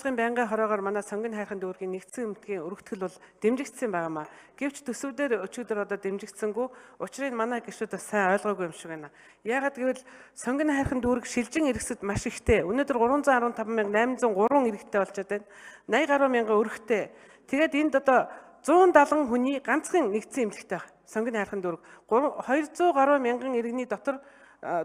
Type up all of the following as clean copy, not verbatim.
засгийн байнгын хороогоор манай сонгон хайрхан дүүргийн нэгдсэн эмнэлгийн өргөтгөл бол дэмжигдсэн байгаамаа. Гэвч төсөвдөр өчигдөр одоо дэмжигдсэнгүй. Учрыг манай гишүүд бас сайн ойлгоогүй юм шиг байна. Яагаад гэвэл сонгон хайрхан дүүрэг шилжин иргэсэд маш ихтэй. Өнөөдөр 315,803 иргэдтэй болчиход байна. 80 гаруй мянган өргөтэй. Тэгээд энд одоо 170 хүний ганцхан нэгдсэн эмнэлэгтэй байна. Сонгон хайрхан дүүрэг 200 гаруй мянган иргэний дотор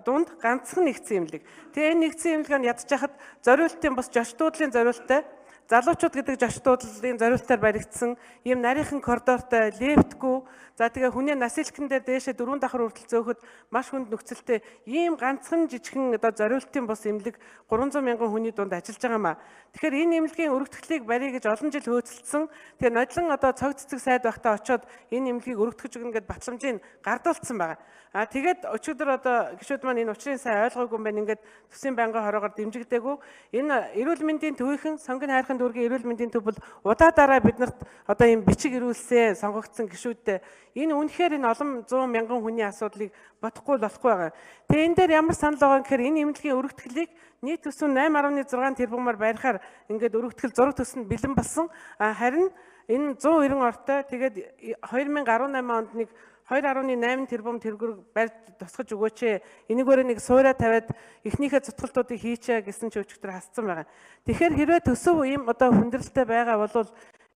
дунд ганцхан нэгдсэн эмнэлэг. Тэгээ энэ нэгдсэн эмнэлэг нь ядчихад зориултын бас жочдуудлын зориулттай залуучууд гэдэг жочдуудлын зориултаар баригдсан ийм нарийнхан коридортой, лифтгүй, за тэгээ хүний насилкэн дээр дээшээ 4 давхар хүртэл зөөхөд маш хүнд нөхцөлтэй ийм ганцхан жижигхэн одоо зориултын бус эмнэлэг 300 мянган хүний дунд ажиллаж байгаа маа. Тэгэхээр энэ эмнэлгийн өргөтгөлийг барья гэж олон жил хөөцөлдсөн. Тэгээ нодлон одоо цог цэцэг сайд байхдаа очиод энэ эмнэлгийг өргөтгөж өгнө гэд батламжийг гардуулсан байгаа. А тэгээд өчигдөр одоо гишүүд маань энэ учрыг сайн ойлгоогүй юм байна. Ингээд төсвийн байнгын хороогоор дэмжигдээгүй. Энэ эрүүл мэндийн төвийнхэн сонгон хайрхан дүүргийн эрүүл мэндийн төв бол удаа дараа биднэрт одоо ийм бичиг ирүүлсэн сонгогдсон гишүүдтэй энэ үнэхээр энэ олон 100 мянган хүний асуудлыг бодохгүй болохгүй байгаа. Тэгээ энэ дээр ямар санал байгаа гэхээр энэ эмнэлгийн өргөтгөлийг нийт төсөв 8.6 тэрбумаар барихаар ингээд өргөтгөл зураг төсөнд бэлэн болсон. Харин энэ 190 ортой тэгээд 2018 онд нэг 2.8 тэрбум төгрөг барьж тусгаж өгөөч ээ. Энийгээрээ нэг сууриа тавиад эхнийхээ цутгалтуудыг хийчээ гэсэн чи өчигдөр хасцсан байгаа. Тэгэхээр хэрвээ төсөв ийм одоо хүндрэлтэй байгаа бол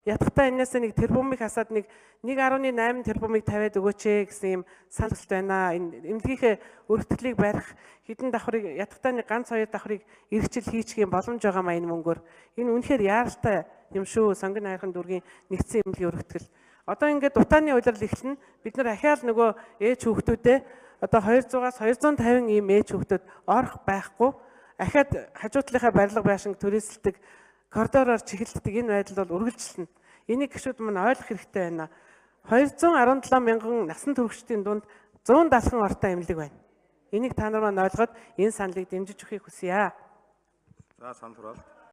ятгахтаа энээсээ нэг тэрбумыг хасаад нэг 1.8 тэрбумыг тавиад өгөөч ээ гэсэн ийм санал байна. Энэ эмнэлгийнхээ өргөтгөлийг барих хэдэн давхрыг ятгахтаа нэг ганц хоёр давхрыг эргэжил хийчих юм боломж байгаа маа энэ мөнгөөр. Энэ үнэхээр яаралтай юм шүү. Сонгон хайрхан дүүргийн нэгдсэн эмнэлгийн өргөтгөл. Одоо ингээд утааны улирал эхэлнэ. Бид нар ахиад нөгөө ээж хүүхдүүдээ одоо 200-аас 250 ийм ээж хүүхдүүд орох байхгүй. Ахиад хажуу талынхаа барилга байшинг түрээсэлдэг, коридороор чихэлддэг энэ байдал бол үргэлжилнэ. Энийг гишүүд мань ойлгох хэрэгтэй байна. 217 мянган насан туршидын дунд 170 ортой эмнэлэг байна. Энийг та нар маань ойлгоод энэ саналыг дэмжиж өгөхийг хүсье. За санал хураалт.